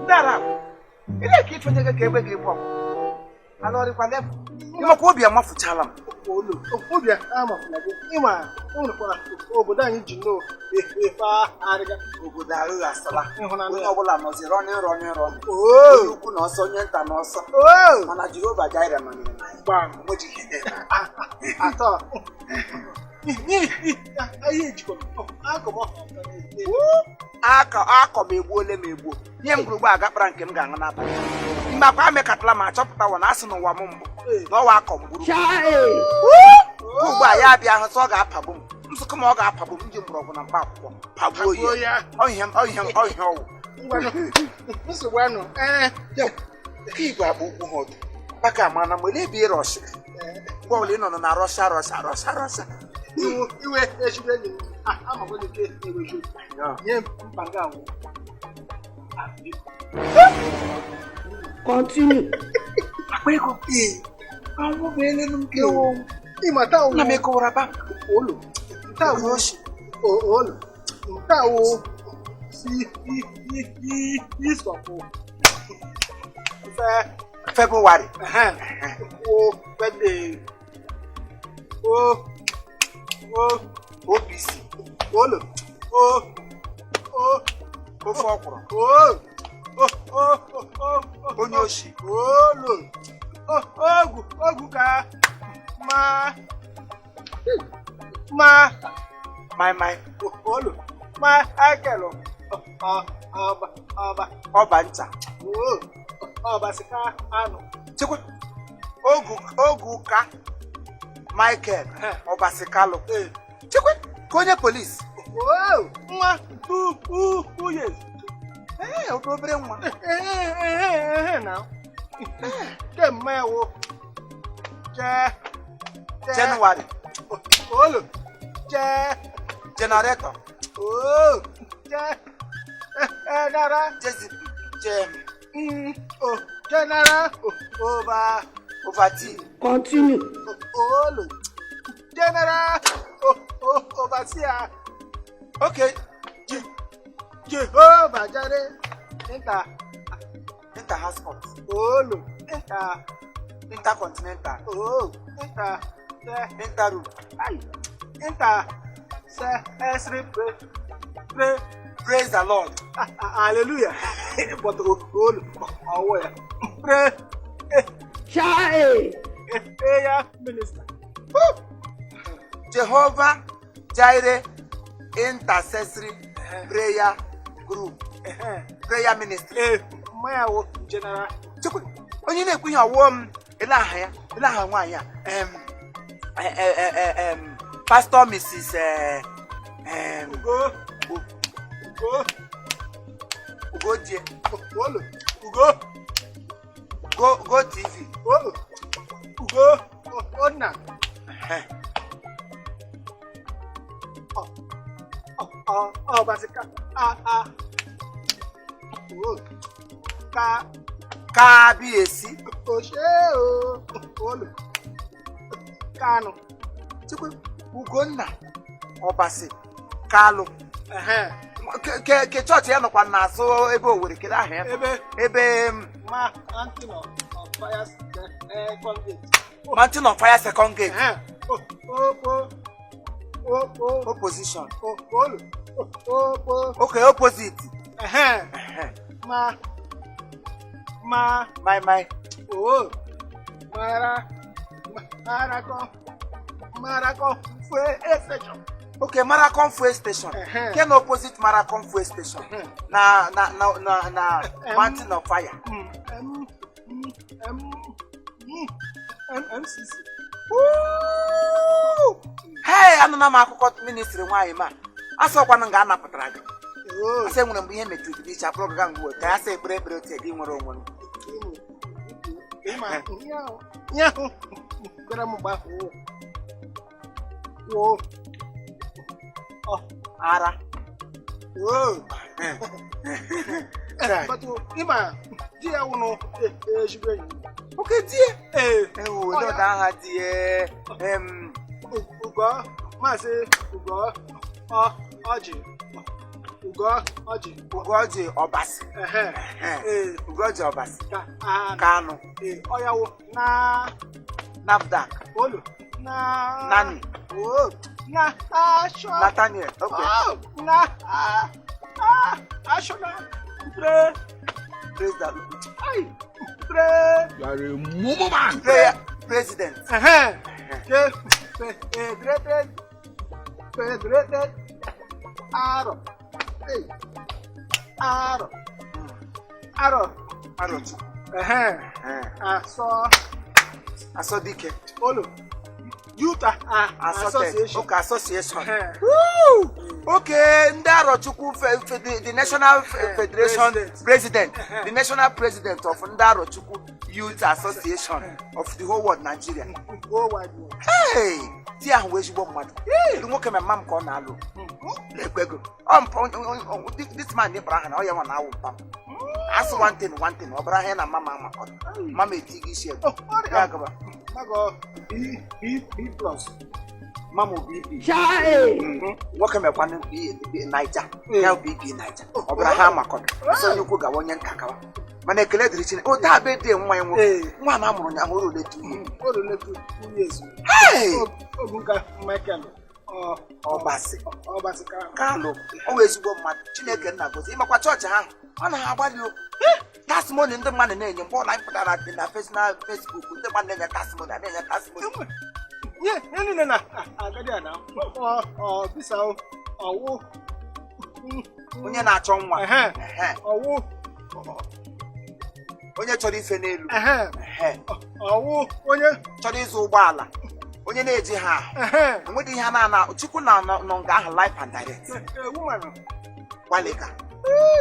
Ndị Arab, ile ka ifenye gị ka egbe gị bụ ala ọrịkwa level. Ịmakwa obi amafuchala m. Olu obi amafula gị ịma ụnụkwara obodo anyị ji nnọọ efe arịga. Obodo aghụghọ asala. Ịhụnanya. Onye ọbụla nọzi running, running, running. Oo. Onye ukwu na ọsọ, onye nta na ọsọ. Oo. Mana Jehova Jireh nọnyere anyị. Gbam. Onweghị ihe na-eme. Atọ ihe ejikọ akụmọ. Akọ akọ m egbuole m egbuo. Ihe m gwuru ugbu a gakpara nke m ga-aṅụ n'abalị. Mgbe akwa mekatala ma achọpụtawa na asị n'ụwa m mbụ na ọwa akọ m gburu. Ugbu a ya abịa hụ sọ ọ ga-apagbu m. Nsụkọ ma ọ ga-apagbu m ji mgbọrọgwụ na mkpa akwụkwọ pagbuo ya. Ọ ihe m, ọ ihe ọwụ. Nsogbu anụ ee. Ka igwe akpa ukwu ha ọdụ. Maka ama na mgbe ebe ị rọshịrị. Mgbe ọbụla ị nọ na rọsha rọsha rọsha rọsha. Iwe ezigbo enyi m amakwa gị nke eweju nye m mkpa nga awụ. Continue. Akpa ego. Anwụ bụ elelu nke ewu. Ịma taa Nna m wụ ekowara bank. olu taa wụ Oshi. olu taa wụ si i i isọpụ fe. Febụwarị. Wo birthday o o OPC. Olu o o. Ofe ọkwụrụ. O o o o o. Onye oshi. Olu o ogwu ogwu ka ma ma. Mai mai. Olu ma ekelu ọba ọba. Ọba ncha. O ọba sika anụ. Chekwa. Ogu ogu ka Michael Ọbasikalụ. Chekwa ka onye polisi. O nwa 2 2 2 years. Ee, obere nwa. Ehe na kemgbe wụ je je. Jenụwarị. Olu je. Generator. O je nara. Jezi jem. O general ọba. Ovati. Continue. Olu general overseer. Okay. Jehova jare nta. Inter house court. Olu nta. Intercontinental. O nta se. Interroom. Ai nta se esri pre pre. Praise the Lord. Hallelujah, but olu ọwọ ya pre. Chai. Ya minister. Jehovah Jireh Intercessory Prayer Group. Prayer Ministry. Ee, mmanya wo general. Chekwa, onye na-ekwu ihe ọwụọ m ele aha ya, ele aha nwaanyị a Pastor Mrs. Ugo ugo. Ugodie. Olu ugo. Go Go TV. Olu ugo onna. Ọbasika a a o ka. Kábíyèsí. O ṣe o olu kanu. Chekwa, Ugonna Ọbasi Kalụ. Ke chọọchị ya nọkwa n'azụ ebe Owerri, kedu aha ya? Ebe. Ebe ma mountain of fire second gate. Mountain of Fire Second Gate. O o o o. Opposition. O olu o o. Okay, opposite. Ma ma. Mai mai. O mara marakọ marakọ fuel station. Okay, Marathon Fuel Station. Ke na opposite Marathon Fuel Station. Na na na na na Mountain of Fire. M M M M MCC. Woo! Hey, anụna m akụkọ ministry nwaanyị ma. Asọkwanụ nga anapụtara gị. Asị enwere mgbe ihe metụrụ gị iche abụrụ gaga ngwa ka ya sị ekpere ekpere otu gị nwere onwe gị. Ịma ihe ahụ ihe ahụ gwara m mgbe ahụ wo Ara. Wo but ịma di ya wụnụ ezigbo enyi m. Oke die. Ee. Ewo. Aha di ya Ugo, Maazị Ugo Ọjị, Ugo Ọjị. Ugoji Ọbasi. Ehe. Ehe. Ee. Ugoji Ọbasi. Ka a Kanụ. Ee, ọyawo na NAFDAC. Olu na Nani. O na ashọ. Nathaniel, okay. Oh, na a a ashọna pre. President. Ai, pre. You are a mumu man. President. Ehe. Ke federated, federated arọ. Ei, arọ, arọ. Arọchukwu. Ehe. Ehe. Asọ. Asọdike. Olu Youth Assorted. Association. Okay, association. Ehe. Woo! Okay, ndị Arọchukwu the national federation president. President, the national president of ndị Arọchukwu Youth Association of the whole world, Nigeria. Go wide world. Hey! Di ahụ wee ezigbo mmadụ. Ndị nwoke ma mma m ka ọ na-alụ na-ekwego. Ọ this man ịkpara aha na ọ ya nwa na-awụ mpa m. Asị one thing, one thing, ọ bụrụ ahịa na mama amakọ mama eti gị isi ego Oh, ọ dị ya gaba. Mago B B B plus. Mama BP. Chai! Nwoke mekwanụ B Naija ya bụ BB Naija, ọ bụrụ ha amakọrọ sị onye ukwu gawa, onye nta gawa, mana ekele dịrị Chineke otu a be dị nwa ya nwoke. Ee. Nwa na amụrụ ya hụrụ ole 2 years. O rule 2 years. Hey! Ogunka Michael Ọbasi. Ọbasi ka. Kalụ ọ wụ ezigbo mmadụ. Chineke nna gozi. Ịmakwa chọọchị ahụ ọ na ha agbalị o testimony ndị mmadụ na-enye mgbe ọla anyị pụtara dị na Facebook, ndị mmadụ na-enye testimony, a na-enye testimony. Nye nye niile na agadi a na ọ bisa ọwụ. Onye na-achọ nwa. Ehe. Ehe. Ọwụ. Onye chọrọ ife n'elu. Ehe. Ehe. Ọwụ onye chọrọ ịzụ ụgbọala, onye na-eji ha ahụ. Ehe. Enweghị ihe a na-ana Chukwu na nọ nọ nga ahụ live and direct. Woman. Gbalị ka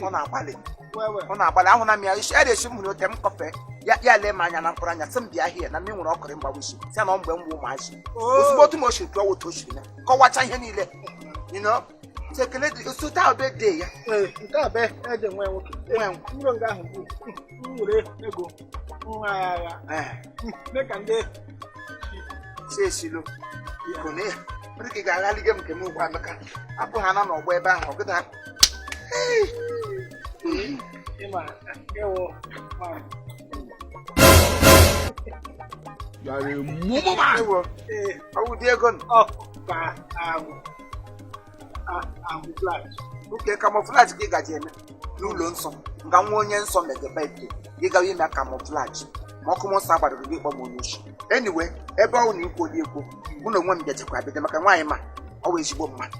ọ na-agbalị. Wewe. Ọ na-agbalị. Ahụ na m ya isi a na-esi m hụrụ ote m kọfe ya, ya lee m anya na mkpụrụ anya, sị m bịa hie na m nwere ọkụrị mgbawa isi, sị na ọ mgbe m wụ ụmụazị. Ozugbo otu m o siri pụọ, otu o siri mee kọwacha ihe niile, so ekele dị osote ahụ birthday ya. Ee, nke a bụ ede nwa ya nwoke. Nwa ya. Mmiri nga ahụ bụ m were ego nwa ya ya mee ka ndị Si esilo iko na ya nwere ka ị ga-aghalige m nke m ugbu a maka apụ ha na n'ọgbọ ebe ahụ ọgịda. Ịma ịwụ ma You are a mumu man. Ewo. Ee. Ọwụ dị ego nụ. Ọ ka ahụ ahụ flash. Oke camouflage ka ị gaji eme n'ụlọ nsọ nga nwa onye nsọ mege birthday, gị gawa ime camouflage ma ọkụ m nsọ agbadoro gị kpọ m onye oshi. Anyway, ebe ọ na ikwu oli ekwu, mụ na onwe m bịachakwa bido maka nwaanyị ma ọ wụ ezigbo mmadụ.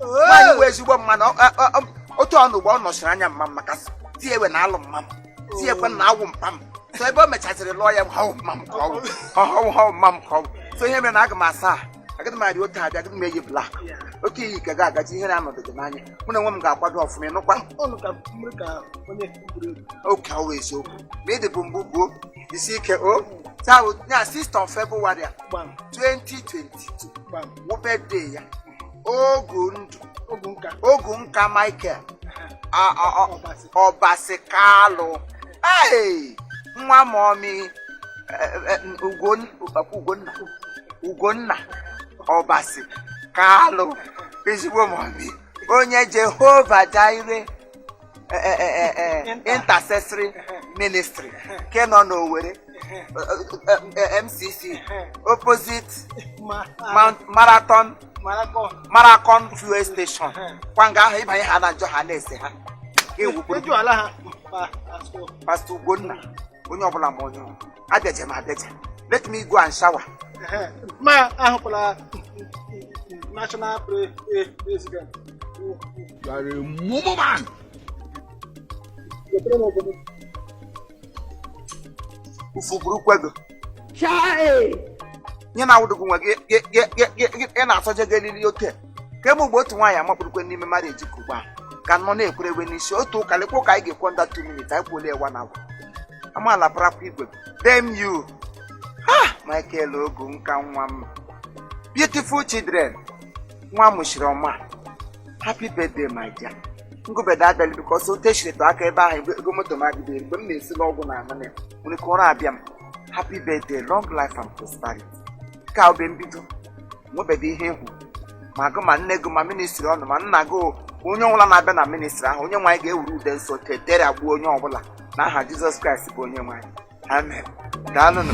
Nwaanyị wụ ezigbo mmadụ. Otu ọnụ ugbo ọ nọchiri anya mma m maka di ewe na alụ mma m, di ekwe na awụ mpa m, so ebe o mechaziri lụọ ya, họwụ mma m ka ọ wụ, họwụ họwụ mma m ka ọ wụ. So ihe mere na aga m asa ahụ, agaghị m arị otu abịa, agaghị m eyi black oke iyi ka ga-agaji ihe na-anọdụ gị n'anya. Mụ na onwe m ga-akwado ọfụma, ịnụkwa? Ọnụ ka mmiri ka onye buru ebu. Oke ọwụ eziokwu ma ị dịbụ mbụ buo isi ike o taa ya 6th of February a, Gbam. 2022. Gbam. Wụ birthday ya, ogu ndụ. Ogu nka. Ogu nka Michael Ọbasi. Ọbasi Kalụ. Hey! Nwa mọmi Ugonna, Ugonna Ọbasi Kalụ, ezigbo mọmi onye Jehova Jire Intercessory Ministry nke nọ n'Owerri, MCC opposite ma Mount Marathon. Marakọ. Marathon fuel station kwa nga ahụ ịbanye ha na njọ ha na-ese ha ga-ewupụrụ. Eju ala ha ma asụ. Pastor Ugonna, onye ọbụla ma onye ọ abịaje m abịaje. Let me go and shower. Ehe. Ma ahụkwala national president. You are a mumu man. Wetere m obodo. Ufu burukwa Chai! nye na awụdụgụ nwe gị ị na-asọje gị eriri ote kemgbe mgbe otu nwaanyị amakpụrụkwe n'ime mmadụ eji ka ugbu a ka nọ na-ekwere ewe n'isi otu ụka lekwa ụka anyị ga-ekwu nda 2 minutes anyị kwuola ewa na agwa amaala parakwa igwe. Damn you! Ha Michael Ogu nka nwa m, beautiful children, nwa mụchiri ọma, happy birthday, my dear. Ngụbede abịala because o techiri aka ebe ahụ ego moto m agidere mgbe m na-esi n'ọgwụ na anụ ya nwere ka ụra abịa m. Happy birthday, long life and prosperity. Ka obe mbido nwebede ihe ịhụ ma gụ ma nne gụ ma ministri ọnụ ma nna gụ, onye ọbụla na-abịa na ministri ahụ, onye nwaanyị ga-ewuru ude nsọ ketere gbuo onye ọbụla n'aha Jizọs Kraịst bụ onye nwaanyị. Amen. Daalụnụ.